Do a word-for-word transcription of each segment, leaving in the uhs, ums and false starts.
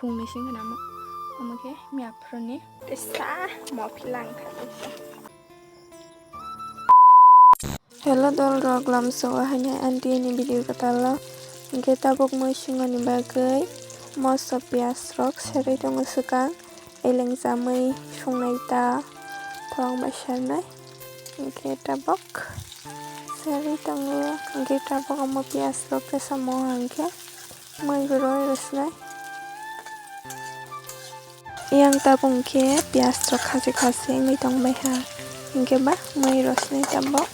Phungni sing khna mo, omo khe miya phuruni tei sa mo philang kha tei sa. Hello dol rok, lamso o haino aunty ni video kwtal o. Hwnkhe tabuk mui sungmani bagwi moso piyaj rok serwi tongo swkang, eleng chamwi sungnai ta thong bai sernai. Hwnkhe tabuk serwi tongo, hwnkhe tabuk omo piyaj rok tei samo hwnkhe. Mui bo roi rwsnai. Yang tabuk hwnkhe piyaj rok khasi khasi wngwi tong bai ha. Hwnkhe ba mui rwsnai tabuk.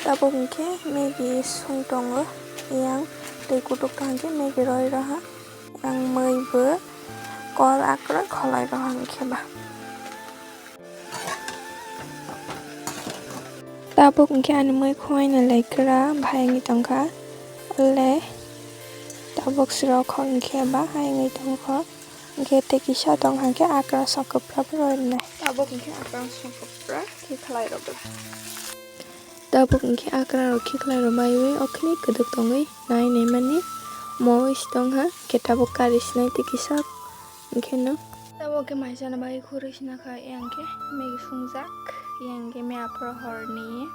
Tabuk hwnkhe Maggie sung tongo. Yang twi kutuk kaham khe Maggie roi rw ha. Ang mui bo kol akroi kholai rw hwnkhe ba. Tabuk hwnkhe ani mui khwlaina lai kra bahai wngwi tongkha. Le tabuk srok hwnkhe bahai wngwi tongkha. Hwnkhe tei kisa tong hwnkhe akra song kwpra rw rwnai. Tabuk hwnkhe akra song kwpra khe khlai rw bwla. Tabuk hwnkhe akra rok khiklai rok baiwi okhini kwdwk tongwi nai naimani mowi si tongha, hwnkhe tabuk kari sinai twi kisa hwnkhe no. Tabuk khe maisano bai khurui sina kha, yang khe Maggie sungjak, yang khe miya phuru horni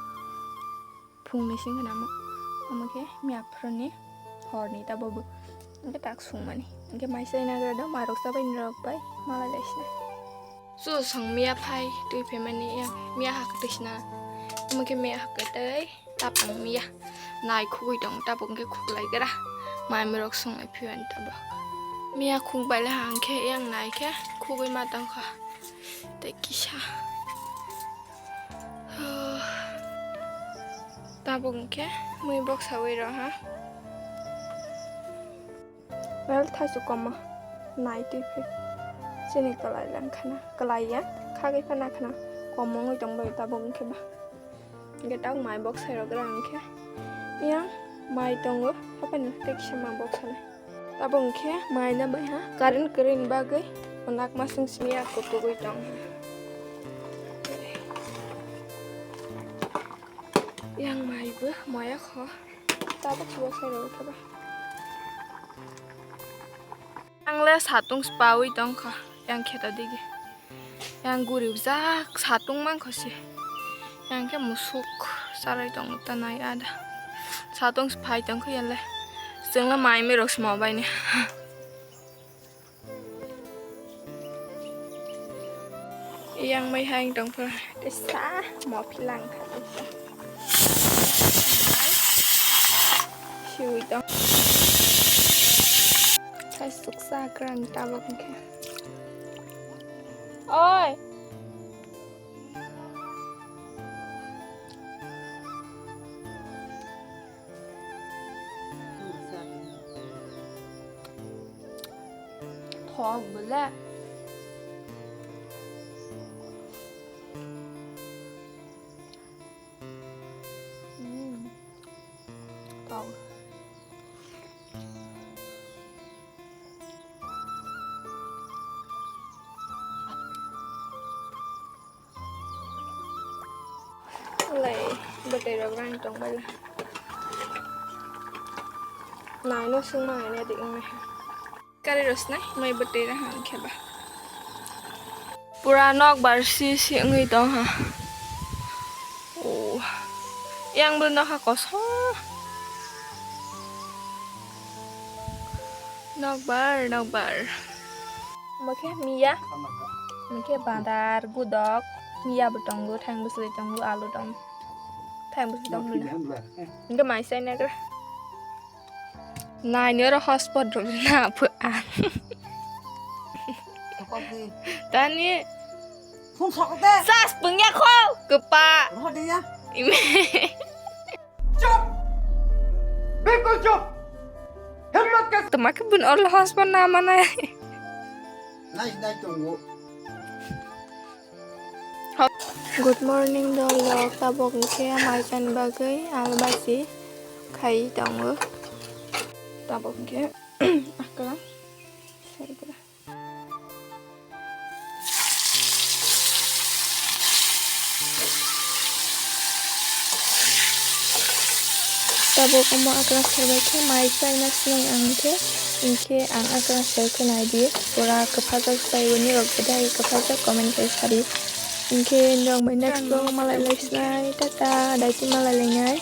phungni sing khna mo, omo khe miya phuruni horni tabuk bo hwnkhe tak sungmani, hwnkhe maisa nagra do marok chabai ni rok bai malai lai sinai. Chu song miya phai twi phaimani yang miya ha kwtwi sina. Omo khe miya ha kwtwi tapang miya. Nai khugui tong tabuk hwnkhe khuklai gra. Mai mirok song lai phiyo ani tabuk. Miya khuk bai le hang khe yang nai khe khugui ma tong kha. Tei kisa. Tabuk hwnkhe mui boksaui rw ha. Well, thaichuk komo nai twi phi. Chini kwlai lang khana, kwlai ya, khagwi phana khana. Komo wngwi tong bai tabuk hwnkhe ba. Hwnkhe tak mai boksai rok gra hwnkhe. Yang mai tongo, haphano tei kisa ma boksanai. Tabuk hwnkhe mai na bai ha. Current kwrwini bagwi onak masing simi ya kutugwi tong ha. Yang mai bo maya kho. Tabuk boksai rok khe ba. Ang le satung spaui tong kha, yang kheto digi. Yang guri jak satung mang kho se. Yang khe musuk sarai tong ta nai ada. Satung spai tong kho yang le. Chwng le mai mirok simo bai ni. Yang mai hai tong pha. Tei sa mo philang kha tei sa. Siwi tong. Sai suksa krang tabuk hwnkhe. Oi. Thok bwle. Hmm. Thok. Lai, bwtwi rok rang tong bai la. Nai no sung ma nai di ong nai. Kari rosnai mai bwtwi ra hang khe ba. Pura nokbar si si wngwi tong ha. Oh. Yang bo nokha kosom. Nokbar, nokbar. Omo khe miya. Omo khe badar, gudok, miya bo tongo, thang bwswlwi tongo, alu tong. Thang bwswlwi tong bwla. Hwnkhe mai sai nagra. Naini oro hotspot rok na pho ang. Tani. Phone sok de. Sas pungya kho, kwpa. Roh de ya. Ime. Chup! Bilkul chup! Himmat ka Tuma khe bun ol hospo na manai. Nai, nai tongo. Good morning, dol rok. Tabok hwnkhe mai chan bagwi albaji khai tongo. Tabok hwnkhe akla. Sai bwla. Tabuk omo akra serbai khe mai chaina sinai ang khe, hinkhe ang akra serkhe naidi, pura kwphaijak chaibo, nirok bedai kwphaijak comment khai sadi. Hinkhe norok bai next vlog malai lai sinai, tata, daiti malai lainai.